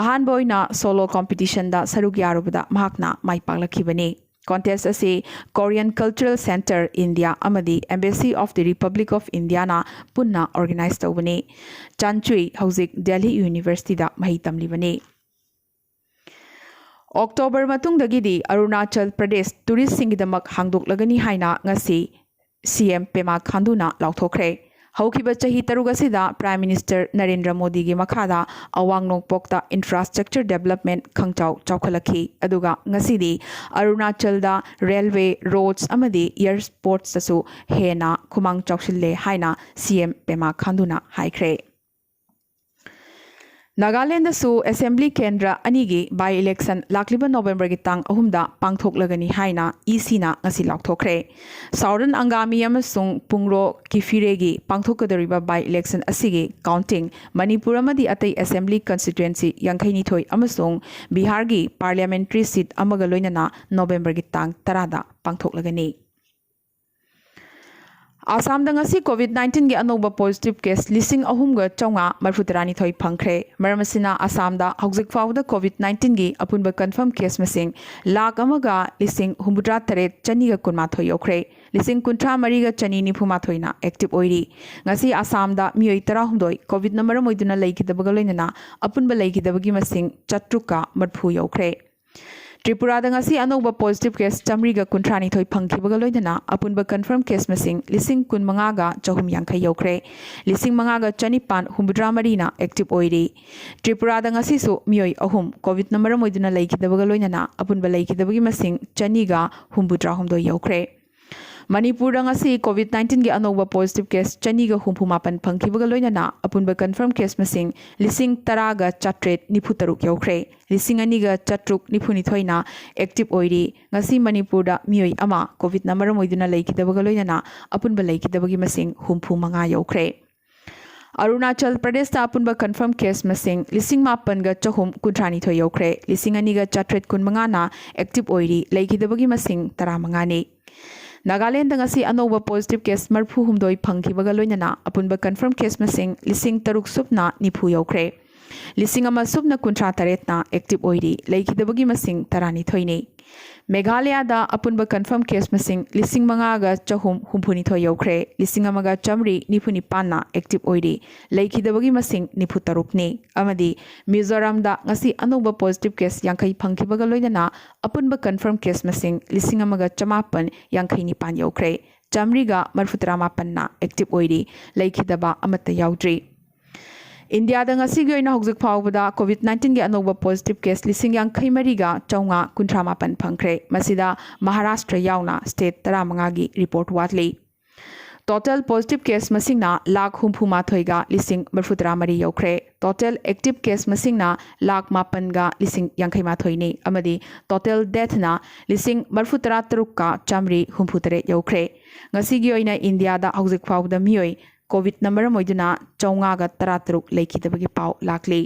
ꯑꯍꯥꯟꯕ ꯑꯣꯏꯅ solo competition ꯗ ꯁꯔꯨꯛ ꯌꯥꯔꯨꯕꯗ ꯃꯍꯥꯛꯅ ꯃꯥꯏ ꯄꯥꯛꯂꯛꯈꯤꯕꯅꯤ꯫ Contest ꯑꯁꯤ Korean Cultural Centre India ꯑꯃꯗꯤ Embassy of the Republic of India ꯅ ꯄꯨꯟꯅ organize ꯇꯧꯕꯅꯤ꯫ ꯆꯥꯟꯆꯨꯏ ꯍꯧꯖꯤꯛ ꯗꯦꯜꯍꯤ University ꯗ ꯃꯍꯩ ꯇꯝꯂꯤꯕꯅꯤ꯫ ꯑꯣꯛꯇꯣꯕꯔ ꯃꯇꯨꯡꯗꯒꯤꯗꯤ ꯑꯔꯨꯅꯥꯆꯜ ꯄ꯭ꯔꯗꯦꯁ tourist ꯁꯤꯡꯒꯤꯗꯃꯛ ꯍꯥꯡꯗꯣꯛꯂꯒꯅꯤ ꯍꯥꯏꯅ ꯉꯁꯤ C M ꯄꯦꯃꯥ ꯈꯥꯟꯗꯨꯅ ꯂꯥꯎꯊꯣꯛꯈ꯭ꯔꯦ꯫ ꯍꯧꯈꯤꯕ ꯆꯍꯤ ꯇꯔꯨꯛ ꯑꯁꯤꯗ Prime Minister ꯅꯔꯦꯟꯗ꯭ꯔ ꯃꯣꯗꯤꯒꯤ ꯃꯈꯥꯗ ꯑꯋꯥꯡ ꯅꯣꯡꯄꯣꯛꯇ infrastructure development ꯈꯪꯆꯥꯎ ꯆꯥꯎꯈꯠꯂꯛꯈꯤ, ꯑꯗꯨꯒ ꯉꯁꯤꯗꯤ ꯑꯔꯨꯅꯥꯆꯜꯗ railway, roads ꯑꯃꯗꯤ airports ꯇꯁꯨ ꯍꯦꯟꯅ ꯈꯨꯃꯥꯡ ꯆꯥꯎꯁꯤꯜꯂꯦ ꯍꯥꯏꯅ C M ꯄꯦꯃꯥ ꯈꯥꯟꯗꯨꯅ ꯍꯥꯏꯈ꯭ꯔꯦ꯫ ꯅꯥꯒꯥꯂꯦꯟꯗꯁꯨ assembly ꯀꯦꯟꯗ꯭ꯔ ꯑꯅꯤꯒꯤ by election ꯂꯥꯛꯂꯤꯕ ꯅꯣꯕꯦꯝꯕꯔꯒꯤ ꯇꯥꯡ ꯑꯍꯨꯝꯗ ꯄꯥꯡꯊꯣꯛꯂꯒꯅꯤ ꯍꯥꯏꯅ E C ꯅ ꯉꯁꯤ ꯂꯥꯎꯊꯣꯛꯈ꯭ꯔꯦ꯫ Southern Angami ꯑꯃꯁꯨꯡ ꯄꯨꯡꯔꯣ ꯀꯤꯐꯤꯔꯦꯒꯤ ꯄꯥꯡꯊꯣꯛꯀꯗꯧꯔꯤꯕ by election ꯑꯁꯤꯒꯤ counting ꯃꯅꯤꯄꯨꯔ ꯑꯃꯗꯤ ꯑꯇꯩ assembly constituency ꯌꯥꯡꯈꯩꯅꯤꯊꯣꯏ ꯑꯃꯁꯨꯡ ꯕꯤꯍꯥꯔꯒꯤ parliamentary seat ꯑꯃꯒ ꯂꯣꯏꯅꯅ ꯅꯣꯕꯦꯝꯕꯔꯒꯤ ꯇꯥꯡ ꯇꯔꯥꯗ ꯄꯥꯡꯊꯣꯛꯂꯒꯅꯤ꯫ ꯑꯁꯥꯝꯗ ꯉꯁꯤ COVID nineteen ꯒꯤ ꯑꯅꯧꯕ positive case ꯂꯤꯁꯤꯡ ꯑꯍꯨꯝꯒ ꯆꯥꯝꯃꯉꯥ ꯃꯔꯤꯐꯨ ꯇꯔꯥꯅꯤꯊꯣꯏ ꯐꯪꯈ꯭ꯔꯦ꯫ ꯃꯔꯝ ꯑꯁꯤꯅ ꯑꯁꯥꯝꯗ ꯍꯧꯖꯤꯛ ꯐꯥꯎꯕꯗ COVID nineteen ꯒꯤ ꯑꯄꯨꯟꯕ confirm case ꯃꯁꯤꯡ ꯂꯥꯈ ꯑꯃꯒ ꯂꯤꯁꯤꯡ ꯍꯨꯝꯐꯨꯇꯔꯥ ꯇꯔꯦꯠ ꯆꯅꯤꯒ ꯀꯨꯟꯃꯥꯊꯣꯏ ꯌꯧꯈ꯭ꯔꯦ꯫ ꯂꯤꯁꯤꯡ ꯀꯨꯟꯊ꯭ꯔꯥ ꯃꯔꯤꯒ ꯆꯅꯤ ꯅꯤꯐꯨ ꯃꯥꯊꯣꯏꯅ active ꯑꯣꯏꯔꯤ꯫ ꯉꯁꯤ ꯑꯁꯥꯝꯗ ꯃꯤꯑꯣꯏ ꯇꯔꯥꯍꯨꯝꯗꯣꯏ COVIDꯅ ꯃꯔꯝ ꯑꯣꯏꯗꯨꯅ ꯂꯩꯈꯤꯗꯕꯒ ꯂꯣꯏꯅꯅ ꯑꯄꯨꯟꯕ ꯂꯩꯈꯤꯗꯕꯒꯤ ꯃꯁꯤꯡ ꯆꯥꯇ꯭ꯔꯨꯛꯀ ꯃꯔꯤꯐꯨ ꯌꯧꯈ꯭ꯔꯦ꯫ ꯇ꯭ꯔꯤꯄꯨꯔꯥꯗ ꯉꯁꯤ ꯑꯅꯧꯕ positive case ꯆꯥꯃꯔꯤꯒ ꯀꯨꯟꯊ꯭ꯔꯥꯅꯤꯊꯣꯏ ꯐꯪꯈꯤꯕꯒ ꯂꯣꯏꯅꯅ ꯑꯄꯨꯟꯕ confirm case ꯃꯁꯤꯡ ꯂꯤꯁꯤꯡ ꯀꯨꯟꯃꯉꯥꯒ ꯆꯍꯨꯝ ꯌꯥꯡꯈꯩ ꯌꯧꯈ꯭ꯔꯦ꯫ ꯂꯤꯁꯤꯡ ꯃꯉꯥꯒ ꯆꯅꯤꯄꯥꯟ ꯍꯨꯝꯐꯨꯇꯔꯥ ꯃꯔꯤꯅ active ꯑꯣꯏꯔꯤ꯫ ꯇ꯭ꯔꯤꯄꯨꯔꯥꯗ ꯉꯁꯤꯁꯨ ꯃꯤꯑꯣꯏ ꯑꯍꯨꯝ COVIDꯅ ꯃꯔꯝ ꯑꯣꯏꯗꯨꯅ ꯂꯩꯈꯤꯗꯕꯒ ꯂꯣꯏꯅꯅ ꯑꯄꯨꯟꯕ ꯂꯩꯈꯤꯗꯕꯒꯤ ꯃꯁꯤꯡ ꯆꯅꯤꯒ ꯍꯨꯝꯐꯨꯇꯔꯥꯍꯨꯝꯗꯣꯏ ꯌꯧꯈ꯭ꯔꯦ꯫ ꯃꯅꯤꯄꯨꯔꯗ ꯉꯁꯤ COVID nineteen ꯒꯤ ꯑꯅꯧꯕ positive case ꯆꯅꯤꯒ ꯍꯨꯝꯐꯨ ꯃꯥꯄꯟ ꯐꯪꯈꯤꯕꯒ ꯂꯣꯏꯅꯅ ꯑꯄꯨꯟꯕ confirm case ꯃꯁꯤꯡ ꯂꯤꯁꯤꯡ ꯇꯔꯥꯒ ꯆꯥꯇ꯭ꯔꯦꯠ ꯅꯤꯐꯨ ꯇꯔꯨꯛ ꯌꯧꯈ꯭ꯔꯦ꯫ ꯂꯤꯁꯤꯡ ꯑꯅꯤꯒ ꯆꯥꯇ꯭ꯔꯨꯛ ꯅꯤꯐꯨ ꯅꯤꯊꯣꯏꯅ active ꯑꯣꯏꯔꯤ꯫ ꯉꯁꯤ ꯃꯅꯤꯄꯨꯔꯗ ꯃꯤꯑꯣꯏ ꯑꯃ COVID ꯅ ꯃꯔꯝ ꯑꯣꯏꯗꯨꯅ ꯂꯩꯈꯤꯗꯕꯒ ꯂꯣꯏꯅꯅ ꯑꯄꯨꯟꯕ ꯂꯩꯈꯤꯗꯕꯒꯤ ꯃꯁꯤꯡ ꯍꯨꯝꯐꯨ ꯃꯉꯥ ꯌꯧꯈ꯭ꯔꯦ꯫ ꯑꯔꯨꯅꯥꯆꯜ ꯄ꯭ꯔꯗꯦꯁꯇ ꯑꯄꯨꯟꯕ confirm case ꯃꯁꯤꯡ ꯂꯤꯁꯤꯡ ꯃꯥꯄꯟꯒ ꯆꯍꯨꯝ ꯀꯨꯟꯊ꯭ꯔꯥ ꯅꯤꯊꯣꯏ ꯌꯧꯈ꯭ꯔꯦ꯫ ꯂꯤꯁꯤꯡ ꯑꯅꯤꯒ ꯆꯥꯇ꯭ꯔꯦꯠ ꯀꯨꯟ ꯃꯉꯥꯅ active ꯑꯣꯏꯔꯤ꯫ ꯂꯩꯈꯤꯗꯕꯒꯤ ꯃꯁꯤꯡ ꯇꯔꯥ ꯃꯉꯥꯅꯤ꯫ ꯅꯥꯒꯥꯂꯦꯟꯗ ꯉꯁꯤ ꯑꯅꯧꯕ positive case ꯃꯔꯤꯐꯨ ꯍꯨꯝꯗꯣꯏ ꯐꯪꯈꯤꯕꯒ ꯂꯣꯏꯅꯅ ꯑꯄꯨꯟꯕ confirm case ꯃꯁꯤꯡ ꯂꯤꯁꯤꯡ ꯇꯔꯨꯛ ꯁꯨꯞꯅ ꯅꯤꯐꯨ ꯌꯧꯈ꯭ꯔꯦ꯫ ꯂꯤꯁꯤꯡ ꯑꯃ ꯁꯨꯞꯅ ꯀꯨꯟꯊ꯭ꯔꯥ ꯇꯔꯦꯠꯅ active ꯑꯣꯏꯔꯤ꯫ ꯂꯩꯈꯤꯗꯕꯒꯤ ꯃꯁꯤꯡ ꯇꯔꯥꯅꯤꯊꯣꯏꯅꯤ꯫ ꯃꯦꯘꯥꯂꯌꯥꯗ ꯑꯄꯨꯟꯕ confirm case ꯃꯁꯤꯡ ꯂꯤꯁꯤꯡ ꯃꯉꯥꯒ ꯆꯍꯨꯝ ꯍꯨꯝꯐꯨ ꯅꯤꯊꯣꯏ ꯌꯧꯈ꯭ꯔꯦ꯫ ꯂꯤꯁꯤꯡ ꯑꯃꯒ ꯆꯥꯃꯔꯤ ꯅꯤꯐꯨ ꯅꯤꯄꯥꯟꯅ active ꯑꯣꯏꯔꯤ꯫ ꯂꯩꯈꯤꯗꯕꯒꯤ ꯃꯁꯤꯡ ꯅꯤꯐꯨ ꯇꯔꯨꯛꯅꯤ꯫ ꯑꯃꯗꯤ ꯃꯤꯖꯣꯔꯥꯝꯗ ꯉꯁꯤ ꯑꯅꯧꯕ positive case ꯌꯥꯡꯈꯩ ꯐꯪꯈꯤꯕꯒ ꯂꯣꯏꯅꯅ ꯑꯄꯨꯟꯕ confirm case ꯃꯁꯤꯡ ꯂꯤꯁꯤꯡ ꯑꯃꯒ ꯆꯃꯥꯄꯟ ꯌꯥꯡꯈꯩ ꯅꯤꯄꯥꯟ ꯌꯧꯈ꯭ꯔꯦ꯫ ꯆꯥꯃꯔꯤꯒ ꯃꯔꯤꯐꯨ ꯇꯔꯥ ꯃꯥꯄꯟꯅ active ꯑꯣꯏꯔꯤ꯫ ꯂꯩꯈꯤꯗꯕ ꯑꯃꯠꯇ ꯌꯥꯎꯗ꯭ꯔꯤ꯫ ꯏꯟꯗꯤꯌꯥꯗ ꯉꯁꯤꯒꯤ ꯑꯣꯏꯅ ꯍꯧꯖꯤꯛ ꯐꯥꯎꯕꯗ COVID nineteen ꯒꯤ ꯑꯅꯧꯕ positive case ꯂꯤꯁꯤꯡ ꯌꯥꯡꯈꯩ ꯃꯔꯤꯒ ꯆꯥꯝꯃꯉꯥ ꯀꯨꯟꯊ꯭ꯔꯥ ꯃꯥꯄꯟ ꯐꯪꯈ꯭ꯔꯦ꯫ ꯃꯁꯤꯗ ꯃꯍꯥꯔꯥꯁꯇ꯭ꯔ ꯌꯥꯎꯅ state ꯇꯔꯥꯃꯉꯥꯒꯤ report ꯋꯥꯠꯂꯤ꯫ Total positive case ꯃꯁꯤꯡꯅ ꯂꯥꯈ ꯍꯨꯝꯐꯨ ꯃꯥꯊꯣꯏꯒ ꯂꯤꯁꯤꯡ ꯃꯔꯤꯐꯨ ꯇꯔꯥ ꯃꯔꯤ ꯌꯧꯈ꯭ꯔꯦ꯫ Total active case ꯃꯁꯤꯡꯅ ꯂꯥꯈ ꯃꯥꯄꯟꯒ ꯂꯤꯁꯤꯡ ꯌꯥꯡꯈꯩ ꯃꯥꯊꯣꯏꯅꯤ꯫ ꯑꯃꯗꯤ total death ꯅ ꯂꯤꯁꯤꯡ ꯃꯔꯤꯐꯨ ꯇꯔꯥ ꯇꯔꯨꯛꯀ ꯆꯥꯃꯔꯤ ꯍꯨꯝꯐꯨ ꯇꯔꯦꯠ ꯌꯧꯈ꯭ꯔꯦ꯫ ꯉꯁꯤꯒꯤ ꯑꯣꯏꯅ ꯏꯟꯗꯤꯌꯥꯗ ꯍꯧꯖꯤꯛ ꯐꯥꯎꯕꯗ ꯃꯤꯑꯣꯏ COVID ꯅ ꯃꯔꯝ ꯑꯣꯏꯗꯨꯅ ꯆꯥꯝꯃꯉꯥꯒ ꯇꯔꯥ ꯇꯔꯨꯛ ꯂꯩꯈꯤꯗꯕꯒꯤ ꯄꯥꯎ ꯂꯥꯛꯂꯤ꯫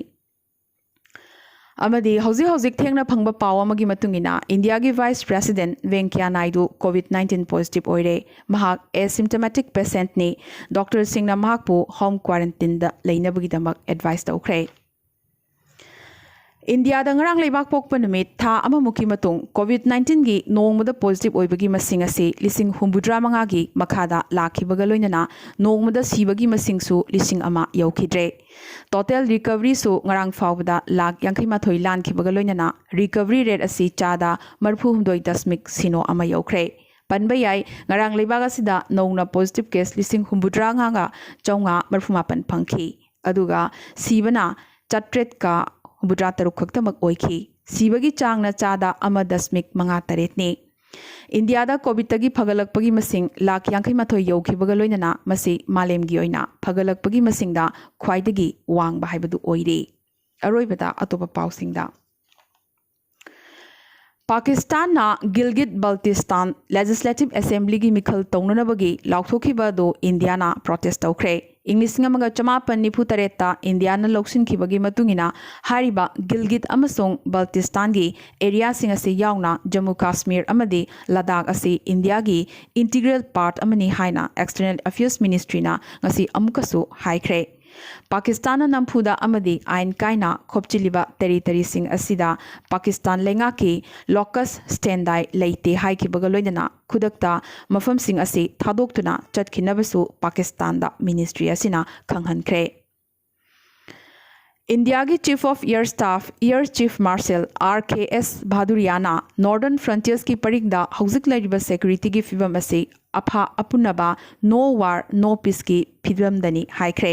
ꯑꯃꯗꯤ ꯍꯧꯖꯤꯛ ꯍꯧꯖꯤꯛ ꯊꯦꯡꯅ ꯐꯪꯕ ꯄꯥꯎ ꯑꯃꯒꯤ ꯃꯇꯨꯡ ꯏꯟꯅ, ꯏꯟꯗꯤꯌꯥꯒꯤ Vice President ꯚꯦꯡꯀꯌꯥ Naidu COVID nineteen positive ꯑꯣꯏꯔꯦ꯫ ꯃꯍꯥꯛ asymptomatic patient ꯅꯤ꯫ Doctor ꯁꯤꯡꯅ ꯃꯍꯥꯛꯄꯨ home quarantine ꯗ ꯂꯩꯅꯕꯒꯤꯗꯃꯛ advice ꯇꯧꯈ꯭ꯔꯦ꯫ ꯏꯟꯗꯤꯌꯥꯗ ꯉꯔꯥꯡ ꯂꯩꯕꯥꯛ ꯄꯣꯛꯄ ꯅꯨꯃꯤꯠ ꯊꯥ ꯑꯃꯃꯨꯛꯀꯤ ꯃꯇꯨꯡ COVID nineteen ꯒꯤ ꯅꯣꯡꯃꯗ positive ꯑꯣꯏꯕꯒꯤ ꯃꯁꯤꯡ ꯑꯁꯤ ꯂꯤꯁꯤꯡ ꯍꯨꯝꯐꯨꯇꯔꯥ ꯃꯉꯥꯒꯤ ꯃꯈꯥꯗ ꯂꯥꯛꯈꯤꯕꯒ ꯂꯣꯏꯅꯅ ꯅꯣꯡꯃꯗ ꯁꯤꯕꯒꯤ ꯃꯁꯤꯡꯁꯨ ꯂꯤꯁꯤꯡ ꯑꯃ ꯌꯧꯈꯤꯗ꯭ꯔꯦ꯫ Total recovery ꯁꯨ ꯉꯔꯥꯡ ꯐꯥꯎꯕꯗ ꯂꯥꯈ ꯌꯥꯡꯈꯩ ꯃꯥꯊꯣꯏ ꯂꯥꯟꯈꯤꯕꯒ ꯂꯣꯏꯅꯅ recovery rate ꯑꯁꯤ ꯆꯥꯗ ꯃꯔꯤꯐꯨ ꯍꯨꯝꯗꯣꯏ ꯗꯁꯃꯤꯛ ꯁꯤꯅꯣ ꯑꯃ ꯌꯧꯈ꯭ꯔꯦ꯫ ꯄꯟꯕ ꯌꯥꯏ, ꯉꯔꯥꯡ ꯂꯩꯕꯥꯛ ꯑꯁꯤꯗ ꯅꯧꯅ positive case ꯂꯤꯁꯤꯡ ꯍꯨꯝꯐꯨꯇꯔꯥ ꯃꯉꯥꯒ ꯆꯥꯝꯃꯉꯥ ꯃꯔꯤꯐꯨ ꯃꯥꯄꯟ ꯐꯪꯈꯤ꯫ ꯑꯗꯨꯒ ꯁꯤꯕꯅ ꯆꯥꯇ꯭ꯔꯦꯠꯀ ꯍꯨꯝꯐꯨꯇꯔꯥ ꯇꯔꯨꯛ ꯈꯛꯇꯃꯛ ꯑꯣꯏꯈꯤ꯫ ꯁꯤꯕꯒꯤ ꯆꯥꯡꯅ ꯆꯥꯗ ꯑꯃ ꯗꯁꯃꯤꯛ ꯃꯉꯥ ꯇꯔꯦꯠꯅꯤ꯫ ꯏꯟꯗꯤꯌꯥꯗ ꯀꯣꯚꯤꯗꯇꯒꯤ ꯐꯒꯠꯂꯛꯄꯒꯤ ꯃꯁꯤꯡ ꯂꯥꯈ ꯌꯥꯡꯈꯩ ꯃꯥꯊꯣꯏ ꯌꯧꯈꯤꯕꯒ ꯂꯣꯏꯅꯅ ꯃꯁꯤ ꯃꯥꯂꯦꯝꯒꯤ ꯑꯣꯏꯅ ꯐꯒꯠꯂꯛꯄꯒꯤ ꯃꯁꯤꯡꯗ ꯈ꯭ꯋꯥꯏꯗꯒꯤ ꯋꯥꯡꯕ ꯍꯥꯏꯕꯗꯨ ꯑꯣꯏꯔꯦ꯫ ꯑꯔꯣꯏꯕꯗ ꯑꯇꯣꯞꯄ ꯄꯥꯎꯁꯤꯡꯗ꯫ ꯄꯥꯀꯤꯁꯇꯥꯟꯅ ꯒꯤꯜꯒꯤꯠ ꯕꯜꯇꯤꯁꯇꯥꯟ ꯂꯦꯖꯤꯁꯂꯦꯇꯤꯚ ꯑꯦꯁꯦꯝꯕ꯭ꯂꯤꯒꯤ ꯃꯤꯈꯜ ꯇꯧꯅꯅꯕꯒꯤ ꯂꯥꯎꯊꯣꯛꯈꯤꯕ ꯑꯗꯨ ꯏꯟꯗꯤꯌꯥꯅ ꯄ꯭ꯔꯣꯇꯦꯁ ꯇꯧꯈ꯭ꯔꯦ꯫ ꯏꯪ ꯂꯤꯁꯤꯡ ꯑꯃꯒ ꯆꯃꯥꯄꯟ ꯅꯤꯐꯨ ꯇꯔꯦꯠꯇ ꯏꯟꯗꯤꯌꯥꯅ ꯂꯧꯁꯤꯟꯈꯤꯕꯒꯤ ꯃꯇꯨꯡ ꯏꯟꯅ ꯍꯥꯏꯔꯤꯕ ꯒꯤꯜꯒꯤꯠ ꯑꯃꯁꯨꯡ ꯕꯜꯇꯤꯁꯇꯥꯟꯒꯤ ꯑꯦꯔꯤꯌꯥꯁꯤꯡ ꯑꯁꯤ ꯌꯥꯎꯅ ꯖꯝꯃꯨ ꯀꯥꯁꯃꯤꯔ ꯑꯃꯗꯤ ꯂꯗꯥꯈ ꯑꯁꯤ ꯏꯟꯗꯤꯌꯥꯒꯤ ꯏꯟꯇꯤꯒ꯭ꯔꯦꯜ ꯄꯥꯔꯠ ꯑꯃꯅꯤ ꯍꯥꯏꯅ ꯑꯦꯛꯁꯇꯔꯅꯦꯜ ꯑꯐꯤꯌꯔꯁ ꯃꯤꯅꯤꯁꯇ꯭ꯔꯤꯅ ꯉꯁꯤ ꯑꯃꯨꯛꯀꯁꯨ ꯍꯥꯏꯈ꯭ꯔꯦ꯫ ꯄꯥꯀꯤꯁꯇꯥꯟꯅ ꯅꯝꯐꯨꯗ ꯑꯃꯗꯤ ꯑꯥꯏꯟ ꯀꯥꯏꯅ ꯈꯣꯞꯆꯤꯜꯂꯤꯕ ꯇꯦꯔꯤꯇꯔꯤꯁꯤꯡ ꯑꯁꯤꯗ ꯄꯥꯀꯤꯁꯇꯥꯟ ꯂꯩꯉꯥꯛꯀꯤ ꯂꯣꯀꯁ ꯁ꯭ꯇꯦꯟꯗꯥꯏ ꯂꯩꯇꯦ ꯍꯥꯏꯈꯤꯕꯒ ꯂꯣꯏꯅꯅ ꯈꯨꯗꯛꯇ ꯃꯐꯝꯁꯤꯡ ꯑꯁꯤ ꯊꯥꯗꯣꯛꯇꯨꯅ ꯆꯠꯈꯤꯅꯕꯁꯨ ꯄꯥꯀꯤꯁꯇꯥꯟꯗ ꯃꯤꯅꯤꯁꯇ꯭ꯔꯤ ꯑꯁꯤꯅ ꯈꯪꯍꯟꯈ꯭ꯔꯦ꯫ ꯏꯟꯗꯤꯌꯥꯒꯤ chief of air staff, air chief marshal R K S ꯚꯥꯗꯨꯔꯤꯌꯥꯅ ꯅꯣꯔꯗꯔꯟ ꯐ꯭ꯔꯟꯇꯤꯌꯔꯁꯀꯤ ꯄꯔꯤꯡꯗ ꯍꯧꯖꯤꯛ ꯂꯩꯔꯤꯕ ꯁꯦꯀ꯭ꯌꯨꯔꯤꯇꯤꯒꯤ ꯐꯤꯕꯝ ꯑꯁꯤ ꯑꯐ ꯑꯄꯨꯟꯅꯕ no war, no peaceꯀꯤ ꯐꯤꯕꯝꯗꯅꯤ ꯍꯥꯏꯈ꯭ꯔꯦ꯫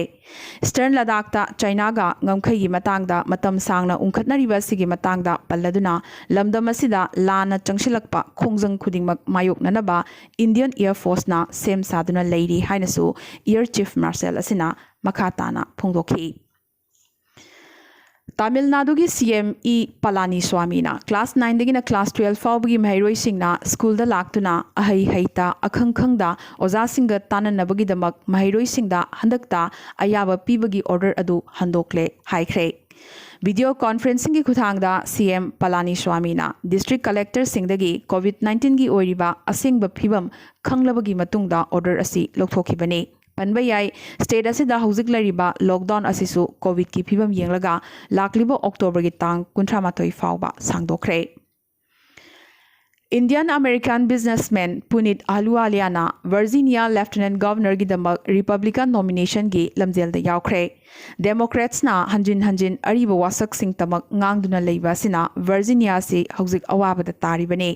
ꯏꯁꯇꯔꯟ ꯂꯗꯥꯈꯇ ꯆꯥꯏꯅꯥꯒ ꯉꯝꯈꯩꯒꯤ ꯃꯇꯥꯡꯗ ꯃꯇꯝ ꯁꯥꯡꯅ ꯎꯪꯈꯠꯅꯔꯤꯕ ꯑꯁꯤꯒꯤ ꯃꯇꯥꯡꯗ ꯄꯜꯂꯗꯨꯅ, ꯂꯝꯗꯝ ꯑꯁꯤꯗ ꯂꯥꯟꯅ ꯆꯪꯁꯤꯜꯂꯛꯄ ꯈꯣꯡꯖꯪ ꯈꯨꯗꯤꯡꯃꯛ ꯃꯥꯌꯣꯛꯅꯅꯕ ꯏꯟꯗꯤꯌꯟ ꯑꯦꯌꯔ ꯐꯣꯔꯁꯅ ꯁꯦꯝ ꯁꯥꯗꯨꯅ ꯂꯩꯔꯤ ꯍꯥꯏꯅꯁꯨ ꯑꯦꯌꯔ ꯆꯤꯐ ꯃꯥꯔꯁꯦꯜ ꯑꯁꯤꯅ ꯃꯈꯥ ꯇꯥꯅ ꯐꯣꯡꯗꯣꯛꯈꯤ꯫ ꯇꯥꯃꯤꯜ ꯅꯥꯗꯨꯒꯤ ꯁꯤ ꯑꯦꯝ ꯏ ꯄꯂꯥꯅꯤꯁ꯭ꯋꯥꯃꯤꯅ ꯀ꯭ꯂꯥꯁ ꯅꯥꯏꯟꯗꯒꯤꯅ ꯀ꯭ꯂꯥꯁ ꯇꯨꯌꯦꯜꯐ ꯐꯥꯎꯕꯒꯤ ꯃꯍꯩꯔꯣꯏꯁꯤꯡꯅ ꯁ꯭ꯀꯨꯜꯗ ꯂꯥꯛꯇꯨꯅ ꯑꯍꯩ ꯍꯩꯇ, ꯑꯈꯪ ꯈꯪꯗ ꯑꯣꯖꯥꯁꯤꯡꯒ ꯇꯥꯟꯅꯅꯕꯒꯤꯗꯃꯛ ꯃꯍꯩꯔꯣꯏꯁꯤꯡꯗ ꯍꯟꯗꯛꯇ ꯑꯌꯥꯕ ꯄꯤꯕꯒꯤ ꯑꯣꯔꯗꯔ ꯑꯗꯨ ꯍꯟꯗꯣꯛꯂꯦ ꯍꯥꯏꯈ꯭ꯔꯦ꯫ ꯚꯤꯗꯤꯑꯣ ꯀꯣꯟꯐꯔꯦꯟꯁꯤꯡꯒꯤ ꯈꯨꯠꯊꯥꯡꯗ ꯁꯤ ꯑꯦꯝ ꯄꯂꯥꯅꯤꯁ꯭ꯋꯥꯃꯤꯅ ꯗꯤꯁꯇ꯭ꯔꯤꯛ ꯀꯂꯦꯛꯇꯔꯁꯤꯡꯗꯒꯤ ꯀꯣꯚꯤꯗ ꯅꯥꯏꯟꯇꯤꯟꯒꯤ ꯑꯣꯏꯔꯤꯕ ꯑꯁꯦꯡꯕ ꯐꯤꯕꯝ ꯈꯪꯂꯕꯒꯤ ꯃꯇꯨꯡꯗ ꯑꯣꯔꯗꯔ ꯑꯁꯤ ꯂꯧꯊꯣꯛꯈꯤꯕꯅꯤ꯫ ꯄꯟꯕ ꯌꯥꯏ, ꯁ꯭ꯇꯦꯠ ꯑꯁꯤꯗ ꯍꯧꯖꯤꯛ ꯂꯩꯔꯤꯕ ꯂꯣꯛꯗꯥꯎꯟ ꯑꯁꯤꯁꯨ ꯀꯣꯚꯤꯗꯀꯤ ꯐꯤꯕꯝ ꯌꯦꯡꯂꯒ ꯂꯥꯛꯂꯤꯕ ꯑꯣꯛꯇꯣꯕꯔꯒꯤ ꯇꯥꯡ ꯀꯨꯟꯊ꯭ꯔꯥ ꯃꯥꯊꯣꯏ ꯐꯥꯎꯕ ꯁꯥꯡꯗꯣꯛꯈ꯭ꯔꯦ꯫ ꯏꯟꯗꯤꯌꯟ ꯑꯃꯦꯔꯤꯀꯥꯟ ꯕꯤꯖꯤꯅꯦꯁꯃꯦꯟ ꯄꯨꯅꯤꯠ ꯑꯍꯂꯨꯋꯥꯂꯤꯌꯥꯅ ꯚꯔꯖꯤꯅꯤꯌꯥ ꯂꯦꯐꯇꯤꯅꯦꯟꯠ ꯒꯚꯔꯅꯔꯒꯤꯗꯃꯛ ꯔꯤꯄꯕ꯭ꯂꯤꯀꯥꯟ ꯅꯣꯃꯤꯅꯦꯁꯟꯒꯤ ꯂꯝꯖꯦꯜꯗ ꯌꯥꯎꯈ꯭ꯔꯦ꯫ ꯗꯦꯃꯣꯀ꯭ꯔꯦꯠꯁꯅ ꯍꯟꯖꯤꯟ ꯍꯟꯖꯤꯟ ꯑꯔꯤꯕ ꯋꯥꯁꯛꯁꯤꯡꯇꯃꯛ ꯉꯥꯡꯗꯨꯅ ꯂꯩꯕ ꯑꯁꯤꯅ ꯚꯔꯖꯤꯅꯤꯌꯥ ꯑꯁꯤ ꯍꯧꯖꯤꯛ ꯑꯋꯥꯕꯗ ꯇꯥꯔꯤꯕꯅꯤ꯫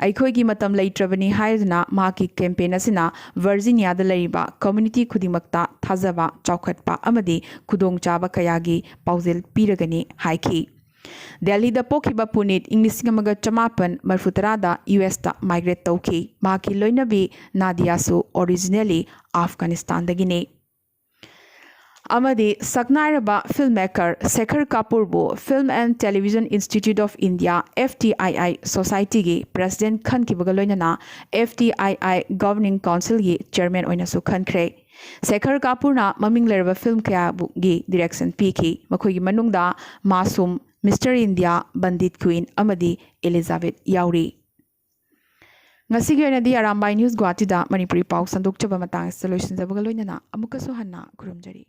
ꯑꯩꯈꯣꯏꯒꯤ ꯃꯇꯝ ꯂꯩꯇ꯭ꯔꯕꯅꯤ ꯍꯥꯏꯗꯨꯅ ꯃꯍꯥꯛꯀꯤ ꯀꯦꯝꯄꯦꯟ ꯑꯁꯤꯅ ꯚꯔꯖꯤꯅꯤꯌꯥꯗ ꯂꯩꯔꯤꯕ ꯀꯝꯃ꯭ꯌꯨꯅꯤꯇꯤ ꯈꯨꯗꯤꯡꯃꯛꯇ ꯊꯥꯖꯕ, ꯆꯥꯎꯈꯠꯄ ꯑꯃꯗꯤ ꯈꯨꯗꯣꯡꯆꯥꯕ ꯀꯌꯥꯒꯤ ꯄꯥꯎꯖꯦꯜ ꯄꯤꯔꯒꯅꯤ ꯍꯥꯏꯈꯤ꯫ ꯗꯦꯜꯂꯤꯗ ꯄꯣꯛꯈꯤꯕ ꯄꯨꯅꯤꯠ ꯏꯪ ꯂꯤꯁꯤꯡ ꯑꯃꯒ ꯆꯃꯥꯄꯟ ꯃꯔꯤꯐꯨ ꯇꯔꯥꯗ ꯌꯨ ꯑꯦꯁꯇ migrate ꯇꯧꯈꯤ꯫ ꯃꯍꯥꯛꯀꯤ ꯂꯣꯏꯅꯕꯤ ꯅꯥꯗꯤꯌꯥꯁꯨ originally ꯑꯐꯒꯥꯅꯤꯁꯇꯥꯟꯗꯒꯤꯅꯤ꯫ ꯑꯃꯗꯤ ꯁꯛꯅꯥꯏꯔꯕ filmmaker Sekhar ꯀꯥꯄꯨꯔꯕꯨ Film and Television Institute of India, F T I I, societyꯒꯤ president ꯈꯟꯈꯤꯕꯒ ꯂꯣꯏꯅꯅ F T I I governing councilꯒꯤ chairman ꯑꯣꯏꯅꯁꯨ ꯈꯟꯈ꯭ꯔꯦ꯫ ꯁꯦꯈꯔ ꯀꯥꯄꯨꯔꯅ ꯃꯃꯤꯡ ꯂꯩꯔꯕ film ꯀꯌꯥꯒꯤ direction ꯄꯤꯈꯤ꯫ ꯃꯈꯣꯏꯒꯤ ꯃꯅꯨꯡꯗ ꯃꯥꯁꯨꯝ, Mister India, Bandit Queen ꯑꯃꯗꯤ Elizabeth ꯌꯥꯎꯔꯤ꯫ ꯉꯁꯤꯒꯤ ꯑꯣꯏꯅꯗꯤ ꯑꯔꯥꯝꯕꯥꯏ ꯅ꯭ꯌꯨꯁ ꯒꯨꯋꯥꯍꯥꯇꯤꯗ ꯃꯅꯤꯄꯨꯔꯤ ꯄꯥꯎ ꯁꯟꯗꯣꯛꯆꯕ ꯃꯇꯥꯡ ꯑꯁꯤꯗ ꯂꯣꯏꯁꯤꯟꯖꯕꯒ ꯂꯣꯏꯅꯅ ꯑꯃꯨꯛꯀꯁꯨ ꯍꯟꯅ ꯈꯨꯔꯨꯝꯖꯔꯤ꯫